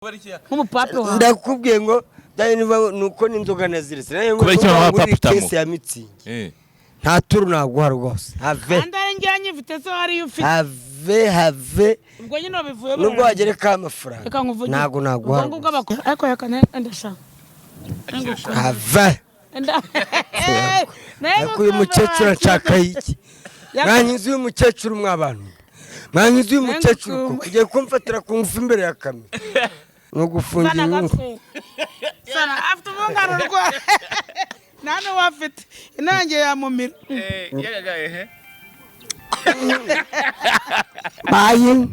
Nk'umupape wawe. Ndakubwiye ngo byari niba nuko n'inzoga naziritse nayo ngo Kubera iki mama ngo uri papa utamu? Caisse ya Mützig. Nta turu naguha rwose, have. Kandi ari njyewe nyifite, se hariyo ufite? Have, have. Ubwo nyine wabivuye. Nubwo wagerekaho amafaranga, Reka nkuvugire. ntabwo naguha Ubwo ngubwo rwose. ariko reka ndashaka. Have. Ariko uyu mukecuru anshaka iki? Mwanyize uyu mukecuru, mwabantu, mwanyize uyu mukecuru ko ugiye kumfatira ku ngufu imbere ya kamera ni ugufungira Sana inyungu. gatwe sana afite ubungano rwose, nta n'uwo afite intange yamumira. Bayi.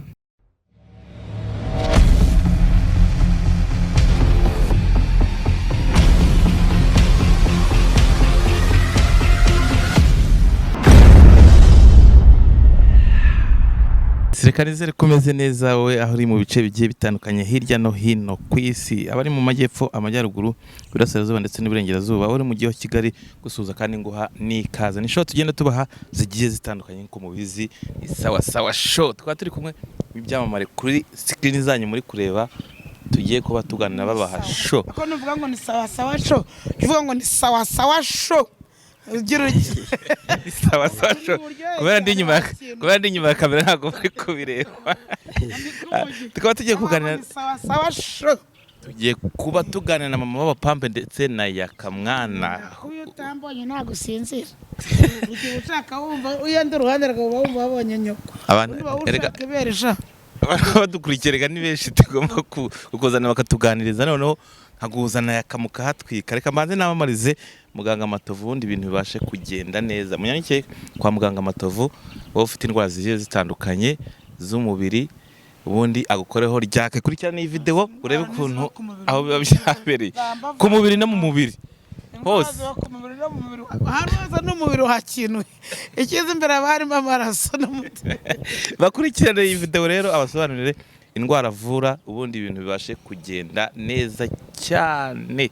Reka nizere ko umeze neza wowe aho uri mu bice bigiye bitandukanye hirya no hino ku isi, abari mu majyepfo, amajyaruguru, iburasirazuba ndetse n'iburengerazuba, aho uri mu mujyi wa Kigali, gusuhuza kandi nguha n'ikaze. Ni show tugenda tubaha zigiye zitandukanye nk'uko mubizi, ni Sawa Sawa Show. Tukaba turi kumwe n'ibyamamare kuri screen zanyu muri kureba, tugiye kuba tuganira babaha show. Ko nuvuga ngo ni Sawa Sawa Show, uvuga ngo ni Sawa Sawa Show, ugira uti Ni Sawa Sawa Show. Kubera ndi inyuma ya kamera ntabwo bari kubireba. Tukaba tugiye kuganira Ni Sawa Sawa Show. Tugiye kuba tuganira na mama w'abapampe ndetse na Yakamwana. Uyu utambonye ntabwo usinzira, igihe ushaka wumva uyenda uruhande rwawe uba wumva wabonye nyoko. Abantu Undi uba erega ushaka ibere sha. abantu badukurikiye rega ni benshi, tugomba kukuzana bakatuganiriza, noneho nkaguzana yakamukahatwika. Reka mbanze namamarize muganga Matovu, ubundi ibintu bibashe kugenda neza. Munyandike kwa muganga Matovu, wowe ufite indwara zigiye zitandukanye z'umubiri, ubundi agukoreho ryake. Kurikirana iyi video urebe ukuntu aho biba byabereye ku mubiri no mu mubiri hose. Indwara ziba ku mubiri no mu mubiri, ahantu hose n'umubiri uhakinuye, ikiza imbere haba harimo amaraso n'umutima. Bakurikirane iyi video rero, abasobanurire indwara avura, ubundi ibintu bibashe kugenda neza cyane.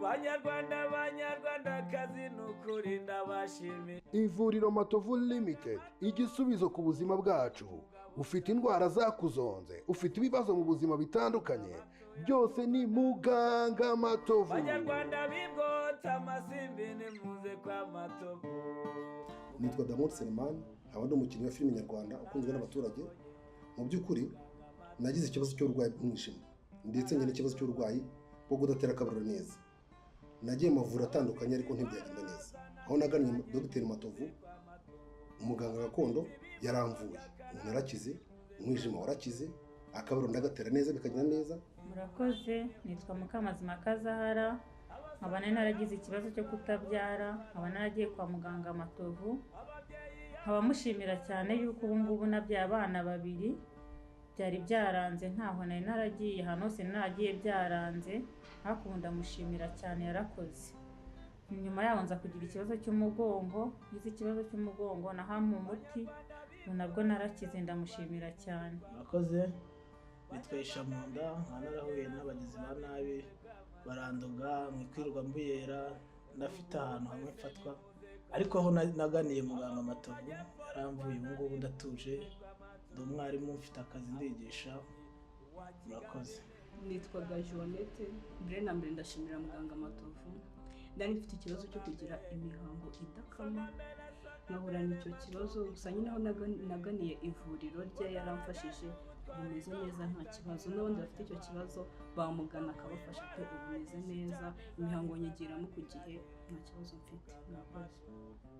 Banyarwanda, banyarwandakazi, ni ukuri ndabashimiye. Ivuriro Matovu Limited, igisubizo ku buzima bwacu. Ufite indwara zakuzonze, ufite ibibazo mu buzima bitandukanye, byose ni muganga Matovu. Banyarwanda bibwota amasimbi, nimuze kwa Matovu. Nitwa Damot Selemani, nkaba ndi umukinnyi wa filime nyarwanda ukunzwe n'abaturage. Mu by'ukuri nagize ikibazo cy'uburwayi bw'umwijima, ndetse ngira n'ikibazo cy'uburwayi bwo kudatera akabariro neza. Nagiye mu mavuriro atandukanye ariko ntibyagenda neza. Aho nagannye Dogiteri Matovu, umuganga gakondo, yaramvuye, umuntu arakize, umwijima warakize, akabariro ndagatera neza, bikagenda neza. Murakoze, nitwa Mukamazima Kazahara, nkaba nari naragize ikibazo cyo kutabyara, nkaba naragiye kwa muganga Matovu, nkaba mushimira cyane yuko ubu ngubu nabyaye abana babiri. Byari byaranze, ntaho nari naragiye, ahantu hose naragiye byaranze, ariko ubu ndamushimira cyane, yarakoze. Nyuma yaho nza kugira ikibazo cy'umugongo, ngize ikibazo cy'umugongo nahamwe umuti, ubu nabwo narakize, ndamushimira cyane. Murakoze, nitwa Ishamunda, nkaba narahuye n'abagizi ba nabi barandoga mwikwirirwa mbuyera, ndafite ahantu hamwe mfatwa, ariko aho naganiye muganga Matovu yaramvuye, ubu ngubu ndatuje, ndi umwarimu, mfite akazi, ndigisha. Murakoze. Nitwaga Joannette. Mbere na mbere ndashimira muganga Matovu. Nari mfite ikibazo cyo kugira imihango idakama, nkahorana icyo kibazo gusa nyine. Aho naganiye ivuriro rye yaramfashije, ubu meze neza, nta kibazo. N'abandi bafite icyo kibazo bamugana akabafasha pe. Ubu meze neza, imihango nyigiramo ku gihe, nta kibazo mfite. Murakoze.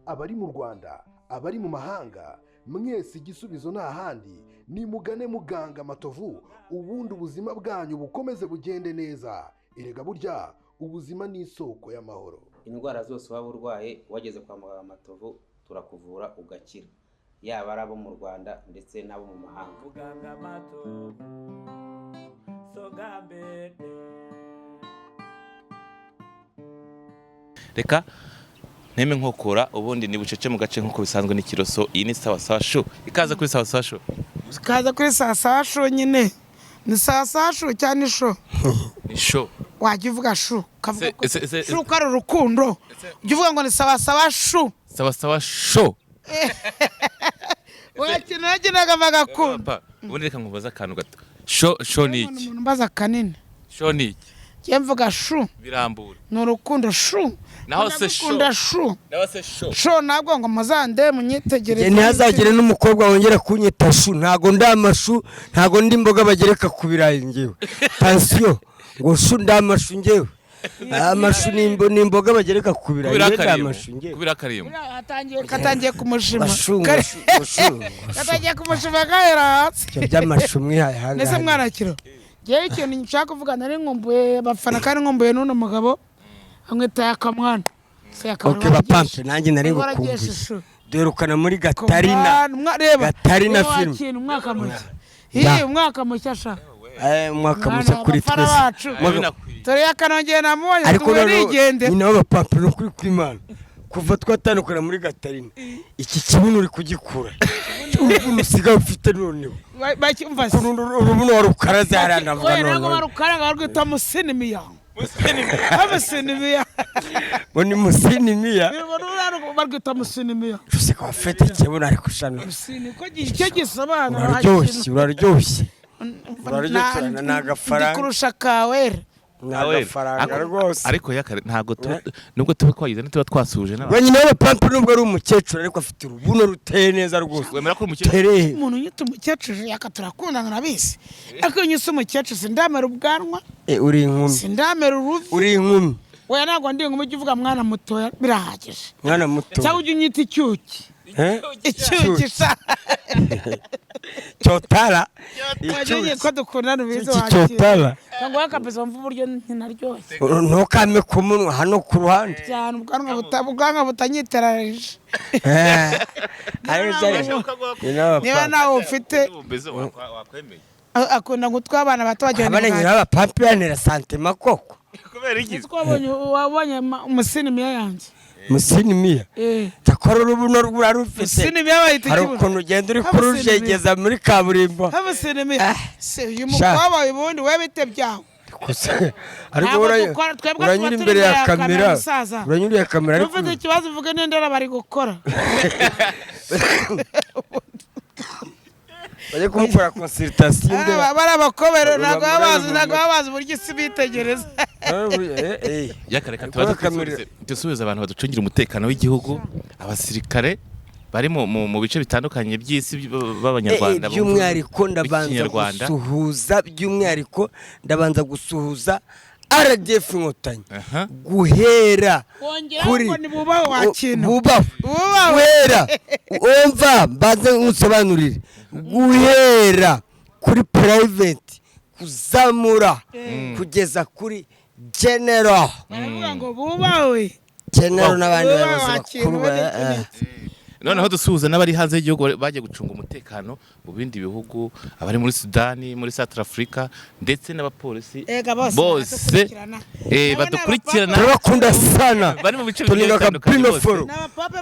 Abari mu Rwanda, abari mu mahanga, mwese igisubizo nta handi, nimugane muganga Matovu, ubundi ubuzima bwanyu bukomeze bugende neza. Erega burya ubuzima ni isoko y'amahoro. Indwara zose waba urwaye, wageze kwa muganga Matovu turakuvura ugakira, yaba ari abo mu Rwanda ndetse n'abo mu mahanga. Muganga Matovu, songa mbere. Reka nteme nkokora, ubundi ni bucece mu gace nk'uko bisanzwe n'ikiroso. Iyi ni Sawa Sawa Show, ikaze kuri Sawa Sawa Show. Kaza kuri Sawa Sawa Show nyine, ni Sawa Sawa Show cyane show. Ni show. Wajya uvuga shu, ukavuga ko shu ko ari urukundo, ujya uvuga ngo ni Sawa Sawa Show. Sawa Sawa Show. Wakina wakinaga bagakunda. Papa, ubundi reka nkubaze akantu gato. Sho, sho ni iki? Umuntu mbaza kanini. Sho ni iki? Njye mvuga shu. Birambura. Ni urukundo shu. Naho se sho? Ndagukunda shu. Naho se sho? Sho ntabwo ngo muzande munyitegereze. Njye ntihazagire n'umukobwa wongera kunyita shu. Ntago ndi amashu, ntago ndi imboga bagereka ku birayi. Ngewe tansiyo ngo shu, ndi amashu ngewe? Amashu ni imboga bagereka ku birayi. Kubira Njye ndi akarimbo. amashu ngewe? Kubira akarimbo. Katangiye kumushima. Mashu, mashu, mashu. Katangiye kumushima gahera hasi. Ibyo by'amashu mwihaye Ndetse ahangaha. mwarakiro, ngewe ikintu nshaka kuvuga, nari nkumbuye abafana kandi nkumbuye n'uno mugabo amwita Yakamwana. Se Yakamwana. Ok, bapampe, nanjye nari waragiye ngukumbuye. Shushu. Duherukana muri Gatarina. Reba. Gatarina Reba. film. Wakintu umwaka mushya. Da. Iyi umwaka mushya sha. Umwaka Mwana, mushya kuri abafana twese. bacu. Dore yakanongeye namubonye. Ariko Tuwe noneho rigende. nyina w'abapampe, ni ukuri kw'Imana, kuva twatandukana muri Gatarina, iki kibuno uri kugikura, urubuno usigaye ufite noneho. Bacyumva se? Ukuntu urubuno warukaraze hariya, ndavuga Oya, ntabwo noneho. barukaranga, barwita musinimiya. Amusinimiya. Ngo ni musinimiya? Barwita musinimiya. Usigaye ufite ikibuno ariko shano. Musini ko icyo gisobanura. Uraryoshye, uraryoshye, uraryoshye, ni agafaranga. Ndi kurusha kawera. Ni agafaranga rwose. Ariko yakare ntabwo tuba, nubwo tuba twagize, ntituba twasuhuje n'abantu. We nyina w'abapampe, nubwo ari umukecuru ariko afite urubuno ruteye neza rwose. Wemera ko uri umukecuru? Tereye. Umuntu unyita umukecuru, yaka, turakundana urabizi, ariko iyo unyise umukecuru sindamera ubwanwa. Uri inkumi. Sindamera uruvi. Uri inkumi. Oya, ntabwo ndi inkumi. Ujya uvuga mwana mutoya birahagije. Mwana muto. Cyangwa ujya unyita icyuki. Eh? Icyuki sha. Cyotara. Wajya ko dukundana ubizi. Icyuki cyotara. Cyangwa wakapesa wumva uburyo ntinaryoshye. Ntukame ku munwa hano ku ruhande. Cyane ubwanwa butanyiterarije. Ariko cyane nyina Niba w'abapampe. nawe ufite Mbese wakwemeye? Akunda gutwa abana bato bagira. Abana nyina w'abapampe yanera santima koko. Kubera iki? Twabonye wabonye umusinimiya yanjye. Musinimiya. Eh. Cyakora urubuno rurarufite. Musinimiya bayita Hari ikibuno. ukuntu ugenda uri kurujegeza muri kaburimbo. Amusinimiya se uyu Sha. mukobwa ubundi we bite byawe? Gusa ariko Ntabwo twebwe tuba uranyura turi imbere ya kamera, musaza. uranyura ya kamera ariko Ufite ikibazo uvuge n'indera bari gukora. Bajye kumukora consultation indera. Bari abakobwa rero ntabwo baba bazi, Urabona. ntabwo baba bazi uburyo isi bitegereza. Yaka, reka Ariko tubanze kamera- dusubize abantu baducungira umutekano w'igihugu, abasirikare bari mu bice bitandukanye by'isi b'Abanyarwanda bumva By'umwihariko ndabanza Ikinyarwanda. gusuhuza, by'umwihariko ndabanza gusuhuza RDF Inkotanyi guhera Wongeraho kuri ngo ni bubahe wa kintu. Bubahwe. Bubahwe. Guhera, umva mbanze nkusobanurire, guhera kuri private kuzamura kugeza kuri general. Baravuga ngo bubawe. General n'abandi Bubahe bayobozi wa bakuru kintu, Noneho dusuhuza n'abari hanze y'igihugu bagiye gucunga umutekano mu bindi bihugu, abari muri Sudani, muri Central Africa, ndetse n'abapolisi Ega bose bose baradukurikirana. Badukurikirana. Turabakunda sana. Bari mu bice bigiye Tulinga bitandukanye bino bose. foro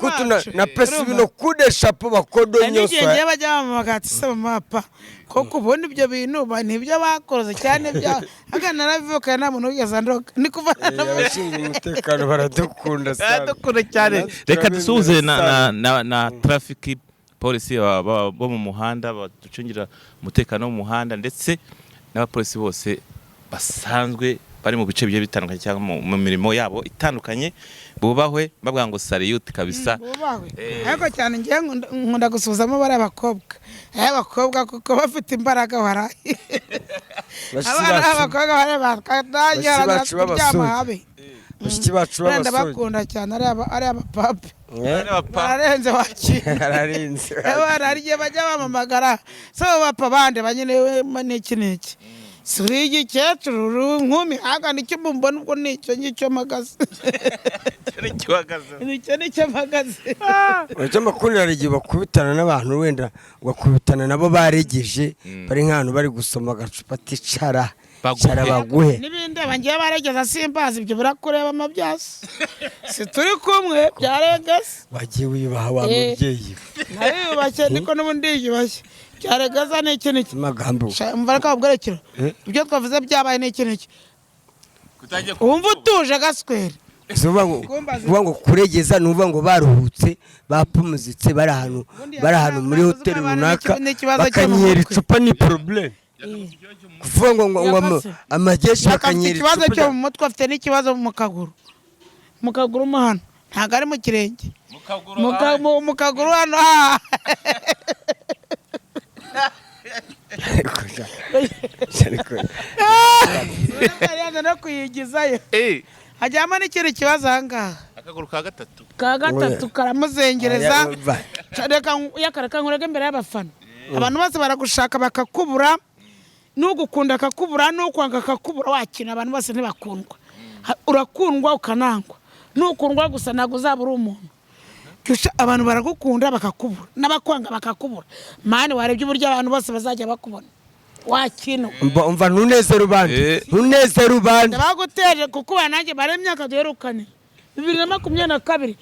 kutuna bacu. na pesi bino kude shapo bakodo Hari n'igihe nyoswa. ngiye bajya bamamaga ati se mama, koko ubundi ibyo bintu nibyo bakoze cyane bya agana narabivuka nta muntu wigeze andoga ni kuva. Abashinzwe umutekano baradukunda sana. Baradukunda cyane. Natwe Reka dusuhuze na, turabemera. na traffic polisi bo mu muhanda baducungira umutekano wo mu muhanda, ndetse n'abapolisi bose basanzwe bari mu bice bigiye bitandukanye cyangwa mu mirimo yabo itandukanye, bubahwe, bavuga ngo salute kabisa. Bubahwe. Ariko cyane ngiye nkunda gusuhuzamo bariya bakobwa, aya bakobwa kuko bafite imbaraga baraye. Bashiki Abana bacu. b'abakobwa bari Bashiki bacu kuryama b'abasore. habi. Bashiki bacu Wenda b'abasore. bakunda cyane ari abapape. Eh? Bararenze wakira. Bararenze. Abana hari igihe bajya bamamagara se bo bapfa bande banyine we n'iki n'iki, si uri igikecuru, uri inkumi ahubwo nicyo mbona ubwo nicyo ngicyo mpagaze, nicyo nicyo mpagaze. Icyo mbakundira, hari igihe bakubitana n'abantu, wenda ugakubitana nabo baregeje, bari nk'ahantu bari gusoma agacupa, ati cara cara baguhe. N'ibindeba ngiye baregeza simbazi, ibyo birakureba amabyasi si turi kumwe byaregeze. Wagiye wiyubaha wa mubyeyi. Nariyubashye niko n'ubundi ndiyubashye, byaregeza ni iki n'iki. Amagambo. Sha, umva reka babwerekera ibyo twavuze byabaye ni iki n'iki, wumva utuje gaswere. Si uvuga ngo kuregeza, ni uvuga ngo baruhutse, bapumuzitse, bari ahantu muri hoteli runaka, n'ikibazo cyo mu bakanyera mutwe. icupa, ni problème. Kuvuga ngo Yakase. amageshi Yaka afite bakanyera ikibazo icupa cyo mu mutwe, afite n'ikibazo mu kaguru, mu kaguru mo hano, ntabwo ari mu kirenge. Mu kaguru hano, ah. Ariko Yari no kuyigizayo, hajyamo n'ikindi kibazo ahangaha. Akaguru ka gatatu. Ka gatatu karamuzengereza. Aya, va. Reka yakareka nkurege imbere y'abafana. Abantu bose baragushaka bakakubura, n'ugukunda akakubura, n'ukwanga akakubura. Wakina abantu bose ntibakundwa. Urakundwa ukanangwa, nukundwa gusa ntabwo uzaba uri umuntu. Abantu baragukunda bakakubura, n'abakwanga bakakubura. Mani, warebye uburyo abantu bose bazajya bakubona wakina. Umva, ntuneze rubanda, ntuneze rubanda. Ndabaguteje kuko uba nanjye bare imyaka duherukane 2022.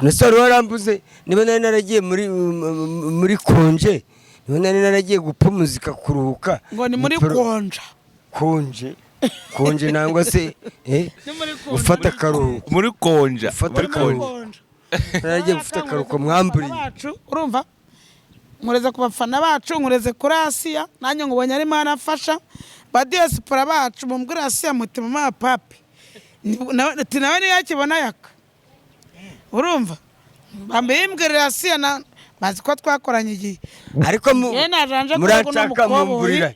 Nese wari warambuze? Niba nari naragiye muri konje, niba nari naragiye gupfa muzika, kuruhuka. Ngo ni muri konja. Konje, konje nangwa se Ni muri konja. gufata akaruhuko. Muri konja. Gufata Muri konja. akaruhuko, naragiye gufata akaruhuko mwamburiye. Bacu, urumva, nkureze ku bafana bacu, nkureze kuri Asiya, nanjye nkubonye arimo arafasha ba diaspora bacu. Mumbwire Asiya muti mama papi ati nawe niyo yakibona yaka, urumva, bambimbwirira Asiya na bazi ko twakoranye igihe. Ariko Yewe najanje kurega uno muranshaka mukoboyi. mumburira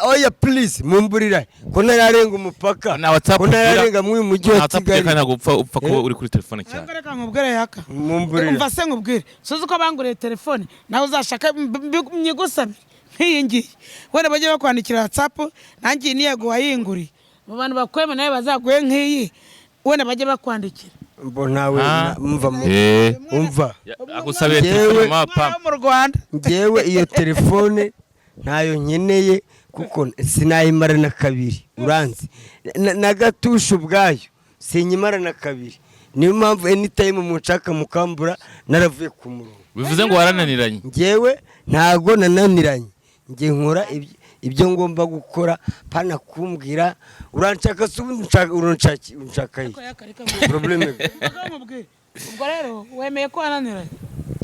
oya, please, mumburira ko ntararenga umupaka, Na WhatsApp ko ntararenga muri uyu mujyi Na wa WhatsApp ugira Kigali. kandi ntabwo upfa kuba uri kuri telefone cyane. Reka nkubwire yaka. Mumburira. Umva se nkubwire, suzi ko banguriye telefone, nawe uzashaka nyigusabire nk'iyi ngiyi, wenda bajye bakwandikira WhatsApp. Nanjye iyi niyago wayinguriye, mu bantu bakwemera nawe bazaguhe nk'iyi, wenda bajye bakwandikira. Mbo nawe Ah. umva umva. Agusabiye Yewe. telefone mama Umwana papa. wo mu Rwanda. Njyewe iyo telefone ntayo nkeneye kuko sinayimara na kabiri, uranzi. Na gatushe ubwayo sinyimara na kabiri. Niyo mpamvu anytime munshaka mukambura naravuye ku murongo. Bivuze ngo warananiranye. Njyewe ntago nananiranye, njye nkora ibyo ngomba gukora, pana kumbwira uranshaka se ubundi unshaka iki? Problème. Reka nkubwire. Ubwo rero wemeye ko wananiranye?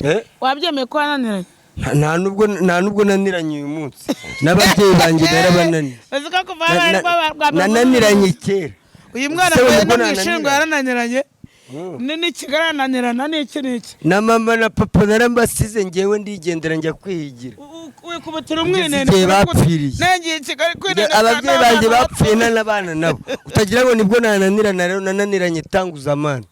Eh? Wabyemeye ko wananiranye? Nta nubwo naniranye uyu munsi, n'ababyeyi banjye narabananiye. Uzi ko kuva bari Nananiranye kera. Uyu mwana Se mwe ubwo no mu ishuri ngo nananiranye. yarananiranye, ni n'ikigali arananirana, n'iki n'iki. Na mama na papa narambasize, ngewe ndigendera njya kwihigira. Wikubutira Kugeza umwinene. igihe bapfiriye. Nangiye i Kigali kwinene. Ababyeyi banjye bapfuye n'abana nabo utagira ngo nibwo nananirana. Rero nananiranye tanguza amana.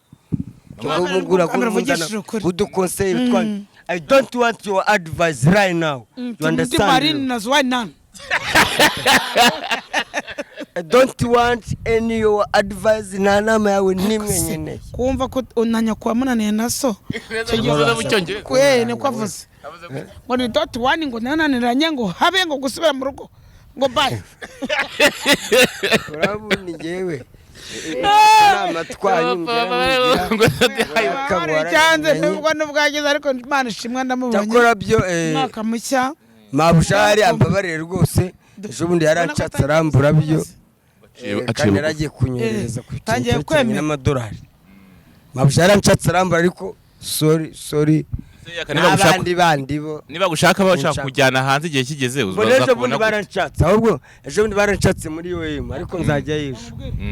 Kamera, uvugishije ukuri. Udukonseye twanyu, I don't want your advice right now, you Ndi understand? marine na zuwa nani. I don't want any your advice, nta nama yawe n'imwe nkeneye. Kumva ko unanya kuwa munaniye na so. Yavuze mu Cyongereza. Kwe niko avuze ngo ni doti wani, ngo nananiranye, ngo habe ngo gusubira mu rugo, ngo bayi. Urabona njyewe inama twanyu. Cyanze nubwo nubwagize, ariko Imana ishimwe ndamubonye. Cyakora byo Umwaka mushya. Mabushari ambabarire rwose, ejo bundi yaranshatse arambura byo. Aciye Kandi bugufi. yaragiye kunyoherereza ku kintu Tangiye cyerekeranye kwemera. n'amadolari. Mabushari yaranshatse arambura, ariko sorry, sorry. N'abandi bandi bo Niba gushaka bashaka Unshaka. kujyana hanze igihe kigeze Mbona ejo bundi uzakubona gute? baranshatse, ahubwo ejo bundi baranshatse muri UM, ariko nzajya ejo.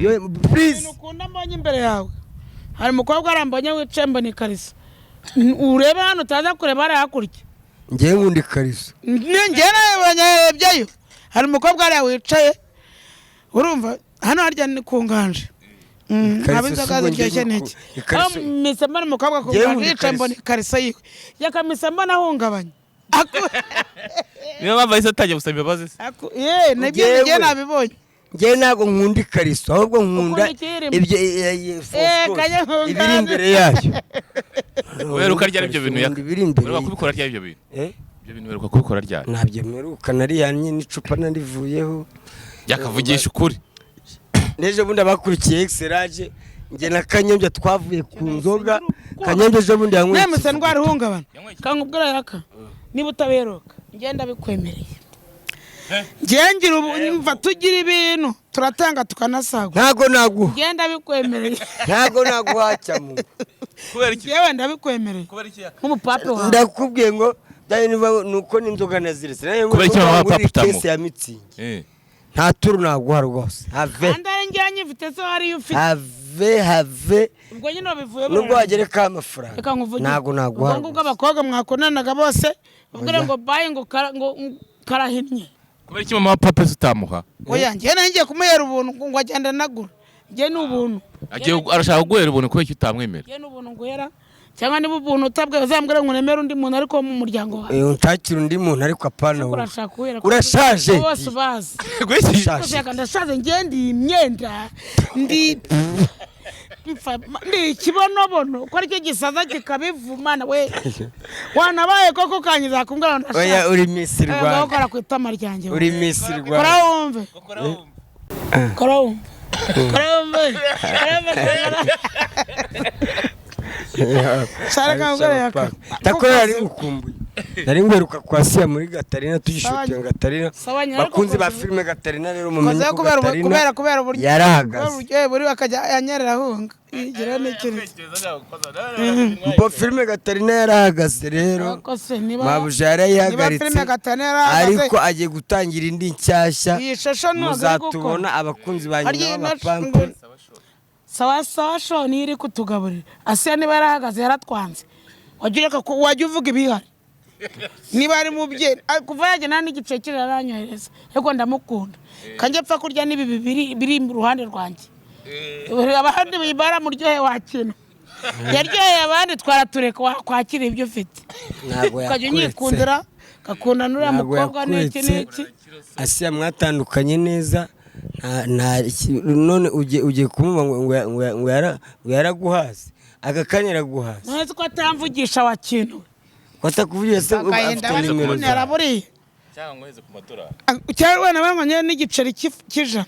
UM, please. Ibintu ukunda mbonye imbere yawe, hari umukobwa arambonye wicaye, mbona ikariso. Urebe hano, utaza kureba hariya hakurya. Ngewe nkunda ikariso. Njye nawe nyarebyeyo, hari umukobwa hariya wicaye, urumva, hano harya ni ku nganje. Ikariso Haba inzoga si ubwo ziryoshye ngiye n'iki. ikariso- Aho mise mbona umukobwa ku Njyewe nganje nkunda yicaye, mbona ikariso yiwe, yakamise mbona ahungabanye. Niyo mpamvu ahise atangiye gusaba imbabazi se. Ye nibyo. Njyewe- Njye nabibonye. Ngewe ntabwo nkunda ikariso, ahubwo nkunda Ukunda ikiyirimo. ibyo of course, Kanya nkunda. ibiri imbere yayo. Uheruka ryari ibyo bintu Nkunda ibiri imbere. Uheruka kubikora ryari ibyo bintu? Eh? Ibyo bintu uheruka kubikora ryari? Ntabyo mperuka, nariyanye n'icupa narivuyeho. Yakavugisha ukuri. N'ejo bundi abakurikiye Exerage, njye na Kanyombya twavuye ku nzoga. Kanyombya ejo bundi yanyweye Nemuse ikivuguto. ndwara ihungabana, kangubwira yaka, niba utaberuka ngenda bikwemereye. Njye ngira ubu mva tugira ibintu turatanga tukanasagura. Ntago naguha. Ngenda bikwemereye. Ntago naguha cyamu. Kubera iki? Yewe ndabikwemereye Kubera iki yaka? nk'umupape wawe. Ndakubwiye ngo Byanyu ni uko n'inzoga naziretse. Nawe Kubera iki mama ngo uri papa utamuha? Kese ya Mützig. Nta turu naguha rwose, have. Kandi ari njyewe nyifite, so hariyo ufite. Have, have. Ubwo nyine wabivuye. Nubwo wagerekaho amafaranga, Reka nkuvugire. ntabwo naguha Ubwo ngubwo rwose. abakobwa mwakundanaga bose ubwire Oya. ngo bayi, ngo karahinnye. Kubera iki mama wa papa se utamuha? Oya, njyewe nari ngiye kumuhera ubuntu ngo agenda anagura. Njyewe ni ubuntu. Agiye arashaka kuguhera ubuntu, kubera iki utamwemera? Njyewe ni ubuntu nguhera, cyangwa niba ubuntu utabwe uzambwire ngo nemere undi muntu, ariko wo mu muryango wawe. Unshakira undi muntu, ariko apana wowe. Urashaka guhera Urashaje. bose ubazi. Urashaje. Gushaka ndashaje? Njye ndi imyenda, ndi ndi ikibonobono ko aricyo gisaza kikabivumana. We wanabaye koko kanyiza kumbwira ngo Oya. ndashaje? Uri Miss Oya, ngaho Rwanda. kora ku itama ryanjye we. Uri Miss Kora Rwanda. wumve, kora wumve, kora wumve, kora wumve, kora. Shara kangure yaka. Ndakora nari ngukumbuye, nari ngweruka kwa Siya muri Gatarina, tugishutinga Gatarina. Sawa nyine, ariko Bakunzi ba filime Gatarina rero, mumenye kozeho ko kubera Gatarina kubera uburyo yarahagaze. Uburyohe buri akajya anyerera ahunga yigira n'ikindi. Mbo filime Gatarina yarahagaze rero. Ariko se niba Mabuja niba yarayihagaritse, filime Gatarina yarahagaze, ariko agiye gutangira indi nshyashya. Iyi shusho ntabwo iri Muzatubona, gukora. abakunzi ba nyina Harya w'abapampe. Sawa sawa, sho niyo iri kutugaburira. Asiya niba yarahagaze yaratwanze, wajya ureka wajya uvuga ibihari. Niba ari mubyeyi, kuva yagenda nta n'igice kiranyohereza, ariko ndamukunda. Kanjye apfa kurya n'ibi bibiri biri iruhande rwanjye, abandi baramuryohe. Wakina yaryoheye abandi, twaratureka wakwakira ibyo ufite. Ntabwo Ukajya yakuretse. unyikundira, ugakunda n'uriya Ntabwo mukobwa n'iki yakuretse. n'iki. Asiya mwatandukanye neza, none ugiye kumuba ngo yaraguhaze, aka kanya araguhaze. None ko atamvugisha wa kintu? Ko atakuvugira se? Agahinda Afite nimero bari zawe. yaraburiye. Cyangwa ngoheze ku madorari. Cyangwa wenda banywa n'igiceri cy'ijana,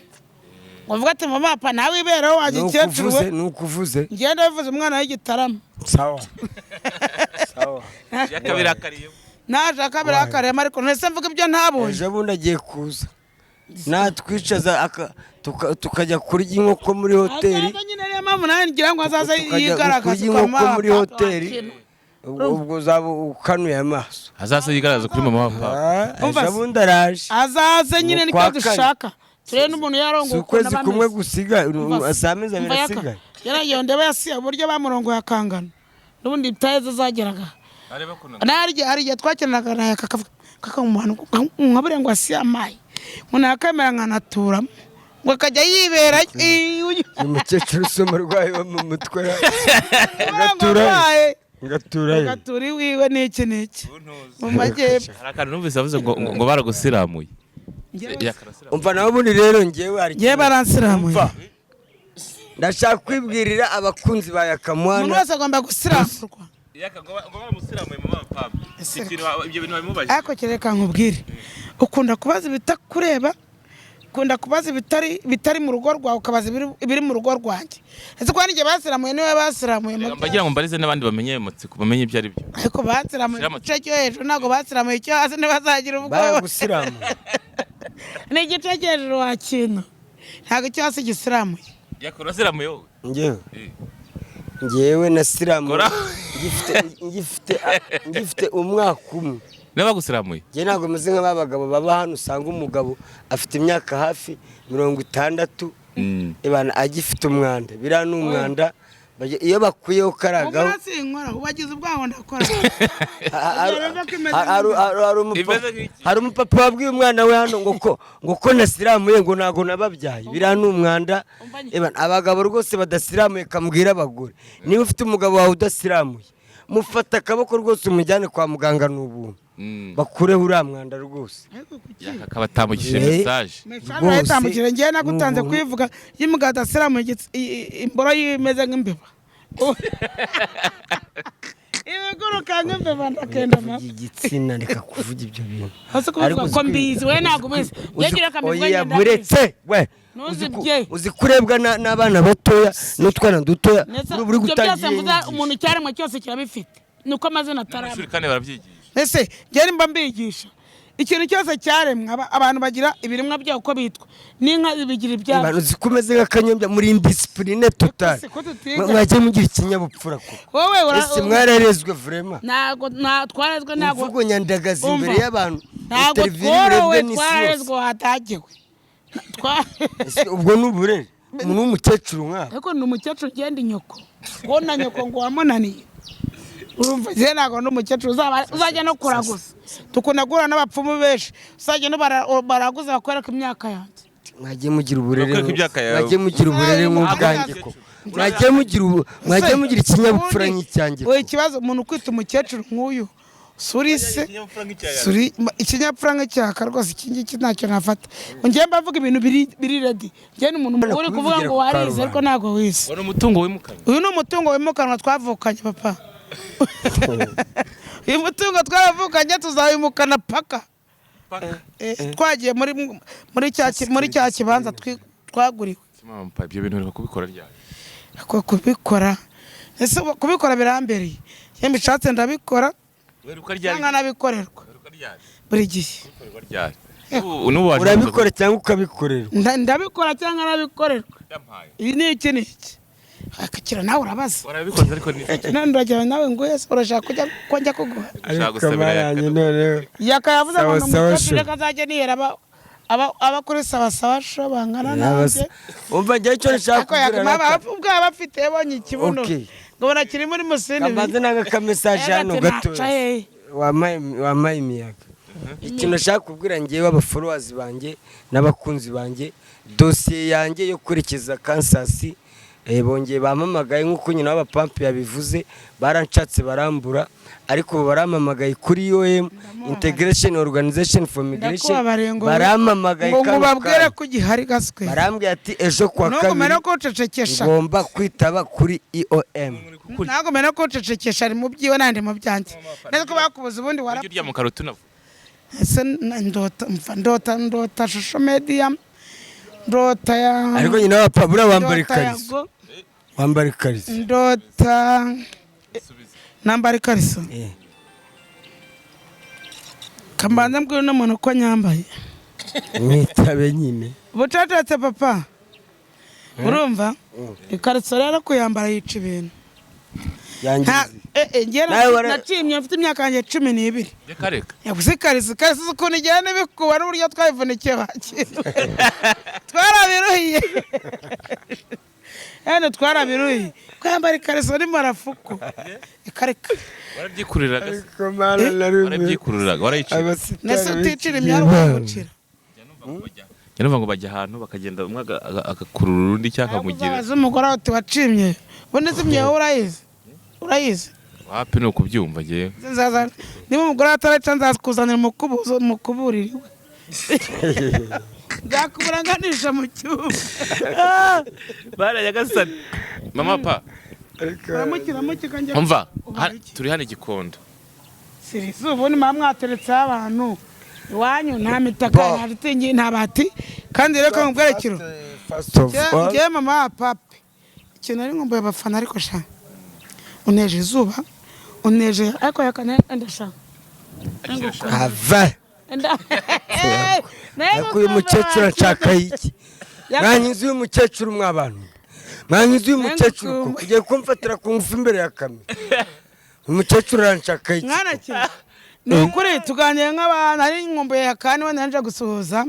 ngo uvuge ati: "Mama pa, nawe ibereho wa gikecuru we." Nukuvuze, nukuvuze. Ngenda bivuze umwana w'igitarama. Sawa sawa. Yakabirakariye. Naje akabirakariyemo, ariko ntese mvuga ibyo ntabonye. Ejo bundi agiye kuza natwicaza tukajya kurya inkoko muri hoteli. Azaza nyine, niyo mpamvu nanjye ngira ngo azaze Tukajya yigaragaze kurya inkoko kwa mama muri papa hoteli. wakina. Ubwo uzaba ukanuye amaso. Azaze yigaragaza kuri mama wa papa. Umva Ejo se. bundi araje. Azaze nyine. Mu Nicyo kwa kane. dushaka, turebe n'umuntu Si yarongoye ukwezi ukuntu aba kumwe ameze. gusigaye, Umva se. si amezi 2 Umva yaka. asigaye. Yaragiye ndeba yasiye uburyo bamurongoye akangana n'ubundi bitaheze zageraga. Naryo hari igihe twakeneraga naye kakavuga kakamuhana nka buriya ngo asiye amayi ngo nakemera nkanaturamo, ngo akajya yibera Uyu mukecuru si umurwayi wo mu mutwe, ngaturayo, ngaturayo. Ngatura iwiwe n'iki n'iki mu majyepfo. Hari akantu numvise avuze ngo baragusiramuye. Umva nawe, ubundi rero ngewe hari Ngewe baransiramuye. Umva. Ndashaka kwibwirira abakunzi ba Umuntu Yakamwana. wese agomba gusiramurwa. Ngo baramusiramuye mama wa papa. Ibyo bintu babimubajije. Ariko kereka nkubwire, ukunda kubaza ibitakureba, ukunda kubaza ibitari mu rugo rwawe, ukabaza ibiri mu rugo rwanjye. Ese ko n'igihe basiramuye, niwe basiramuye mu Mbagira ngo mbarize n'abandi bamenye ayo matsiko, bamenye ibyo ari byo. Ariko basiramuye Shyira igice cyo hejuru, ntabwo basiramuye icyo hasi, ntibazagira ubwoba. Baragusiramuye. Ni igice cyo hejuru wakintu, ntabwo icyo hasi gisiramuye. Yakora urasiramuye wowe? Ngewe, ngewe nasiramuye Kora. ngifite umwaka umwe. Niba bagusiramuye? Njye ntabwo meze nk'aba bagabo baba hano, usanga umugabo afite imyaka hafi 60 ibana agifite umwanda. Biriya ni umwanda. Iyo bakuyeho karagaho. Ubwo sinkora, ubagize ubwango ndakora. Imeze nk'iki? Hari umupapa wabwiye umwana we hano ngo ko nasiramuye, ngo ntabwo nababyaye. Biriya ni umwanda. Ebana, abagabo rwose badasiramuye, kambwira abagore, niba ufite umugabo wawe udasiramuye, mufata akaboko rwose umujyane kwa muganga, ni ubuntu, bakureho uriya mwanda rwose. Akabatambukije message. Message urayitambukije, ngewe nagutanze kuyivuga iyo umugabo adasiramuye imboro yiwe imeze nk'imbeba, ibiguruka nk'imbeba, ndakenda Kuvuga mama. igitsina, reka kuvuga ibyo bintu. Hasi kubivuga Ariko ko mbizi, we ntabwo ubizi. Ngewe reka mbivuge, Oya, ngenda. buretse we. Ntuzi Uzi uzi kurebwa n'abana batoya n'utwana dutoya. Ndetse uri ibyo byose gutangira mvuze, inyigisho. umuntu icyaremwe cyose kirabifite, ni uko amazina ataraba. Ishuri kandi barabyigisha. Ese njye nimba mbigisha Ikintu cyose cyaremwe, abantu bagira ibiremwa byabo uko bitwa, n'inka bigira ibyabo. Abantu uzi ko umeze nk'akanyombya muri indiscipline totale. Si ko tutiga. Mwagiye mugira ikinyabupfura ko Wowe ese mwararezwe vraiment? Ntago twarezwe, ntago. Imvugo nyandagazi Umva. imbere y'abantu, Ntago interview urebwe tworowe, n'isi yose. twarezwe watagewe. Ese ubwo ni uburere umuntu w'umukecuru nkawe? Ariko ni umukecuru ugenda inyoko ngo na nyoko ngo wamunaniye. Urumva, njye ntabwo ndi umukecuru uzajya no kuraguza. Dukunda guhura n'abapfumu benshi, uzajya no baraguza bakwereka imyaka yanjye. Mwagiye mugira uburere Bakwereka imyaka yawe. Mwagiye mugira uburere nk'ubwanjye ko mwagiye mugira ikinyabupfura nk'icyanjye Oya, ikibazo umuntu ukwita umukecuru nk'uyu, suri se suri ikinyabupfura nk'icyaka rwose. Iki ngiki ntacyo nafata. Njye mbavuga ibintu biri ready. Njye ni umuntu uri kuvuga Kubivugira ngo ku warize, ariko karubanda. ntabwo wize. Wari umutungo wimukanwa. Uyu ni umutungo wimukanwa twavukanye, papa. Uyu mutungo twaravukanye, tuzawimukana paka twagiye muri cya kibanza twaguriwe. Mama pa, ibyo bintu ureka kubikora ryari? Ariko kubikora, ese ubu kubikora birambereye? Iyo mbishatse ndabikora Uheruka ryari? cyangwa nabikorerwa. Uheruka ryari? Buri gihe. Uheruka ryari? N'ubu waje Urabikora cyangwa ukabikorerwa? Ndabikora cyangwa nabikorerwa. Yampaye. Ibi ni iki, ni iki akakira nawe urabaza. Warabikoze ariko ni None uragira nawe ngo ese urashaka kujya ko njya kuguha? Ushaka gusabira yanjye noneho. Yaka yavuze ngo Sawa, ni sawa, umukecuru, sho. reka azajya nihera aba kuri sawa sawa sho bangana nanjye. Umva, njyewe icyo nshaka Ariko kubwira yakuma rata ubwo aba afite yabonye ikibuno Okay. ngo barakiri muri musini. Kamanze nanga kamesaje hano Ati naca gatoya. hehe. Wampaye imiyaga. Ikintu nshaka kubwira ngewe abafollowers banjye n'abakunzi banjye, dosiye yanjye yo kwerekeza Kansas, bongeye bampamagaye nk'uko nyina w'abapampe yabivuze. Baranshatse barambura, ariko ubu barampamagaye kuri IOM, Integration Organization for Migration. Ndakubabariye ngo Barampamagaye ngo kano ngubabwire kanya. ko ugihari gaswe. Barambwira ati ejo kuwa Ntugumere kabiri kuncecekesha. ngomba kwitaba kuri IOM. Ntagumere kuncecekesha, ari mu byiwe nandi mu byanjye neza ko bakubuze ubundi wara. Ujya uryama ukarota unavuga? Ese ndota, mva ndota shusho media, ndota ya Ariko nyina w'abapampe buriya wambara ndota ya ikariso? Wambara ikariso? Ndota nambara ikariso. Eh. Kambanza mbwira uno muntu ko nyambaye. Mwitabe nyine. Bucecetse papa, urumva ikariso rero kuyambara yica ibintu. Yangiza. Njye Nawe nacimye mfite imyaka yanjye 12. Reka reka. Yabuze ikariso ukuntu igenda ibikuba n'uburyo twayivunikiye bakira, twarabiruhiye hano, twarabiruhiye kwambara ikariso ni marafuko ikareka. Warabyikururiraga se? Ariko mana narumiwe. Warabyikururiraga, warayicira? Nese uticira imyaro ukamucira? Njya numva ngo bajya ahantu bakagenda umwe agakurura undi cyangwa akamugira. Uzabaza umugore wawe uti wacimye ubundi si imyeyo urayizi, urayizi? Wapi, ni ukubyumva njyewe. Nzaza niba umugore ataraca, nzakuzanira umukubuzo mukuburire iwe, nzakubura nganisha mu cyumba. Bara nyagasani. Mama pa, Uramukira mukika njya. umva, Ubaye iki? turi hano i Gikondo. Siri izuba ubundi muba mwateretseho abantu iwanyu, nta mitaka, nta shitingi, nta bati. Kandi rero ko nkubwira ikintu. First of all, Njyewe mama wa pape, ikintu ari nkumbuye abafana, ariko sha uneje izuba, uneje ariko yakane ndashaka. Have. Ariko uyu mukecuru anshaka iki? Mwanyize uyu mukecuru mwabantu. Mwanyize uyu mukecuru ko ugiye kumfatira ku ngufu imbere ya kamera. Umukecuru aranshaka iki? Mwana ki, ni ukuri tuganira nk'abantu ari nkumbuye yakani wenda nje gusuhuza,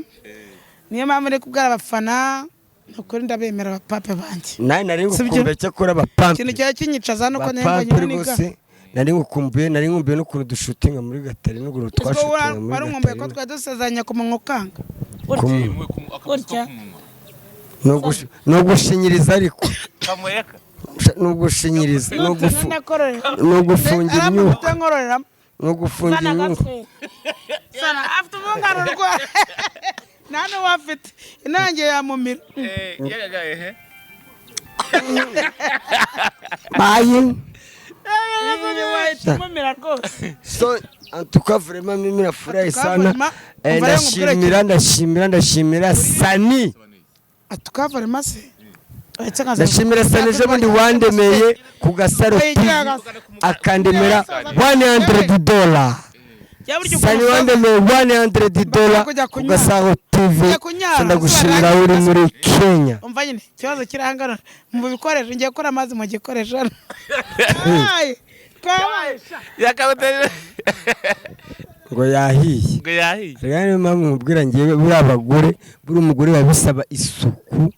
niyo mpamvu ndi kubwira abafana, ni ukuri ndabemera abapape banjye. Nawe nari Sibyo? ngukumbuye cyakora abapampe. Ikintu cyari kinyicaza nuko Abapampe nari mbonye rwose nari ngukumbuye, nari nkumbuye n'ukuntu dushutinga muri Gatari n'ukuntu twashutinga muri wari nkumbuye ko Gatari. twari dusezeranye ku munwa ukanga gutya. Ni ugushinyiriza ariko. Ni ugushinyiriza, ni ugufungira imyuka. Nkororera. Ni ugufungira Sana imyuka. gatwe sana afite ubungano rwa nta n'uwo afite intangiye yamumira. Bayi. Wahita umumira rwose. So, en tout cas, vraiment mimi nafurahi En tout cas, sana. vraiment, Eh, umva rero nkubwire. ndashimira, ndashimira, ndashimira Sani. Atukavarema se. Ndashimira Sani ejo bundi wandemeye ku Gasaro TV, akandemera $100. Ya burya Sani ukuntu wandemeye $100 kujya ku kunyara. Gasabo TV. Kujya kunyara, So ndagushimira uri muri Kenya. Umva nyine ikibazo kiri ahangana mu bikoresho, ngiye gukora amazi mu gikoresho. Ay, twabaye sha. Yakabutera. Ngo yahiye. Ngo yahiye. Rero niyo mpamvu nkubwira ngewe, buriya abagore, buri umugore biba bisaba isuku,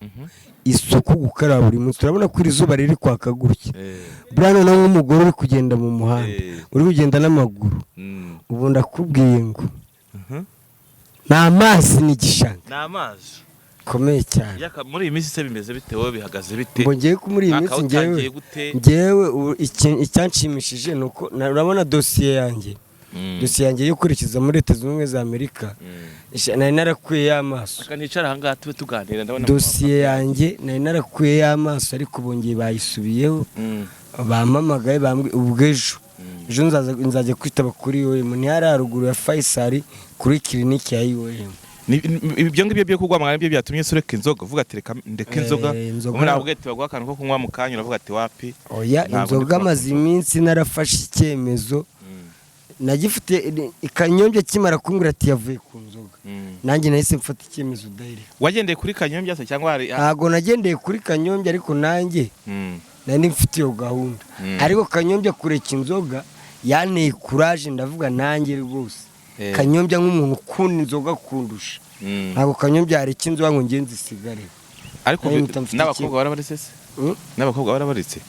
isuku, gukaraba buri munsi. Turabona ko iri zuba riri kwaka gutya. Buriya noneho nk'umugore uri kugenda mu muhanda, uri kugenda n'amaguru, ubu ndakubwiye ngo ni amazi, ni igishanga Ni amazi gikomeye cyane. Yaka, muri iyi minsi se bimeze bite? Wowe bihagaze bite? Ngo ngewe ko muri iyi Mwaka minsi ngewe utangiye gute? Ngewe ubu icyanshimishije ni uko urabona dosiye yanjye, dosiye yanjye yo kwerekeza muri Leta Zunze Ubumwe za Amerika, nari narakuyeyo amaso. Reka nicara ahangaha tube tuganira, ndabona. Dosiye yanjye nari narakuyeyo amaso, ariko bongeye bayisubiyeho. Bampamagaye, bambwiye ubwo ejo nzajya kwitaba kuri IOM, ni hariya haruguru ya Faisal kuri kiriniki ya IOM. Ibyo ngibyo byo kugwamagana nibyo byatumye ureka inzoga, uvuga ati reka ndeke inzoga? Eh, inzoga. Umuntu aravuga ati baguha akantu ko kunywa mu kanya, uravuga ati wapi. Oya. Ntabwo ndi Inzoga kunywa. maze iminsi narafashe icyemezo, nagifite Kanyombya akimara kumbwira ati yavuye ku nzoga, nanjye nahise mfata icyemezo direct. Wagendeye kuri Kanyombya se cyangwa hari? Ntabwo nagendeye kuri Kanyombya, ariko nanjye nari mfite iyo gahunda. Ariko Kanyombya kureka inzoga yanteye courage, ndavuga nanjye rwose. Kanyombya nk'umuntu ukunda inzoga kundusha, ntabwo Kanyombya yareka inzoga ngo ngenzi zisigare. Ariko Nayo mpita mfite n'abakobwa barabaretse se? N'abakobwa barabaretse?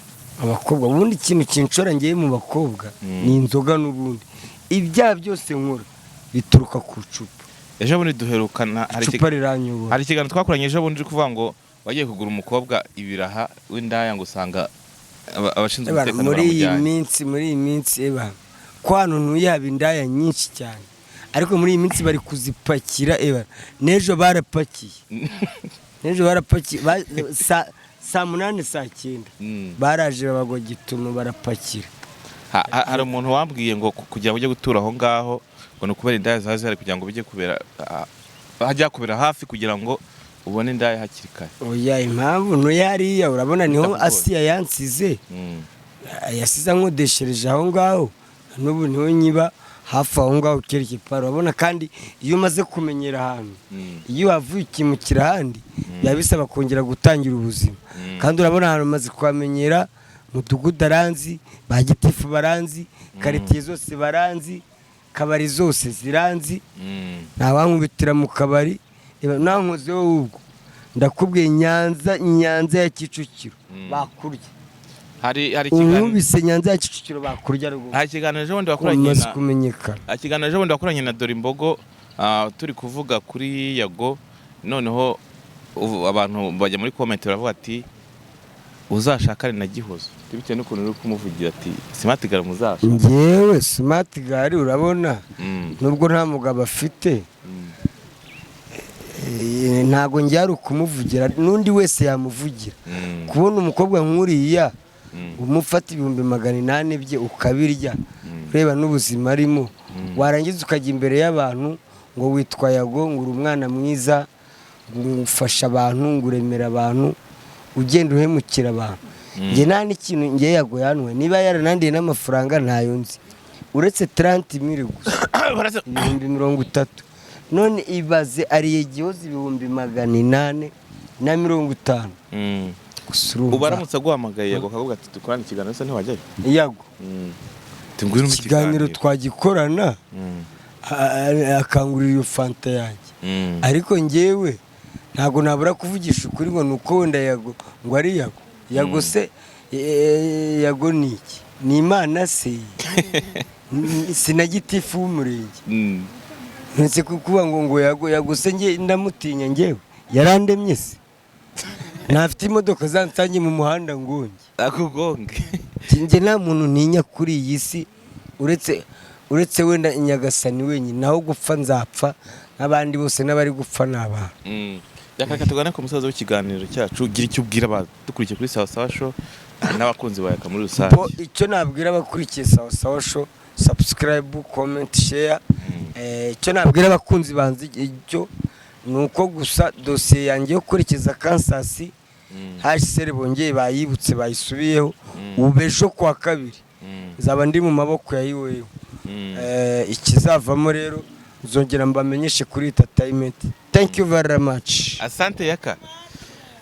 Abakobwa, ubundi ikintu kinshora ngewe mu bakobwa ni inzoga. N'ubundi ibyaha byose nkora bituruka ku icupa. Ejo bundi duherukana hari Icupa riranyobora. Hari ikiganiro twakoranye ejo bundi uri kuvuga ngo wagiye kugura umukobwa ibiraha w'indaya, ngo usanga abashinzwe Eba, umutekano muri iyi baramujyanye. minsi, muri iyi minsi, eba, ko hano ntuye haba indaya nyinshi cyane, ariko muri iyi minsi bari kuzipakira. Eba, n'ejo barapakiye, n'ejo barapakiye. Saa 8, saa 9 baraje babagwa gitumo, barapakira. Hari umuntu wambwiye ngo kugira ngo ujye gutura aho ngaho ngo ni ukubera indaya ziba zihari, kugira ngo bijye kubera hajya kubera hafi, kugira ngo ubone indaya hakiri kare. Oya, impamvu ntuye hariya, urabona niho Bitakugoye. Asiya yansize, yasize ankodeshereje aho ngaho, n'ubu niho nyiba hafi aho ngaho kerekeye paro. Urabona kandi iyo umaze kumenyera ahantu, iyo uhavuye ukimukira ahandi, biba bisaba kongera gutangira ubuzima. Kandi urabona ahantu umaze kuhamenyera, mudugudu aranzi, ba gitifu baranzi, karitsiye zose baranzi, kabari zose ziranzi. Ntawankubitira mu kabari. Reba, nankozeho ubwo ndakubwiye, Nyanza, Nyanza ya Kicukiro bakurya. Hari ikiganiro Unkubise Nyanza ya Kicukiro bakurya rwose. Hari ikiganiro ejo bundi wakoranye Umaze na kumenyekana. Hari ikiganiro ejo bundi wakoranye na Dorimbogo, turi kuvuga kuri Yago, noneho abantu bajya muri comment baravuga ati uzashakane na Gihozo, bitewe n'ukuntu uri kumuvugira, ati Smart Girl muzashaka. Njyewe Smart Girl, urabona, nubwo nta mugabo afite, ntabwo njya ari ukumuvugira, n'undi wese yamuvugira. Kubona umukobwa nk'uriya, umufata 800,000 bye ukabirya, ureba n'ubuzima arimo, warangiza ukajya imbere y'abantu ngo witwa Yago, ngo uri umwana mwiza, ngo ufasha abantu, ngo uremera abantu, ugenda uhemukira abantu. Njye nta n'ikintu njye Yago yanwe. Niba yaranandiye n'amafaranga ntayo nzi, uretse 30 mille gusa, 30,000. None ibaze ariye Gihozo 850,000 gusa, urumva. Ubu aramutse aguhamagaye Yago akavuga ati dukorane ikiganiro se, ntiwajyayo? Yago? Ati ngwino mu Ikiganiro twagikorana, akangurira iyo fanta yanjye. Ariko njyewe ntabwo nabura kuvugisha ukuri ngo ni uko wenda Yago, ngo ari Yago. Yago se, Yago ni iki? Ni Imana se? Si na gitifu w'umurenge? Nturetse kuvuga ngo Yago, Yago se njye ndamutinya? Njyewe yarandemye se? Ntafite imodoka zansange mu muhanda ngonge? Akugonge. Njye nta muntu ntinya kuri iyi si uretse wenda Nyagasani wenyine. Naho gupfa nzapfa nk'abandi bose, n'abari gupfa ni abantu. Reka tugane ku musozo w'ikiganiro cyacu. Gira icyo ubwira abadukurikiye kuri Sawa Sawa Show n'abakunzi ba Yaka muri rusange. Bo, icyo nabwira abakurikiye Sawa Sawa Show, subscribe, comment, share. Icyo nabwira abakunzi banze icyo ni uko gusa dosiye yanjye yo kwerekeza Kansas, HCR bongeye bayibutse, bayisubiyeho. Ubu ejo kuwa kabiri nzaba ndi mu maboko ya IOM. Ikizavamo rero nzongera mbamenyeshe kuri entertainment. Thank you very much. Asante Yaka.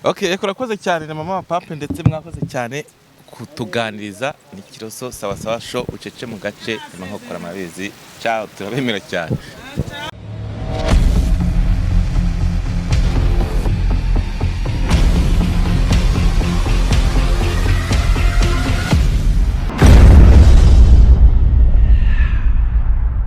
Okay, Yaka, urakoze cyane na mama wa Pape, ndetse mwakoze cyane kutuganiriza. Ni Kiroso Sawa Sawa Show, ucece mu gace nyuma nkokora amabizi. Ciao, turabemera cyane.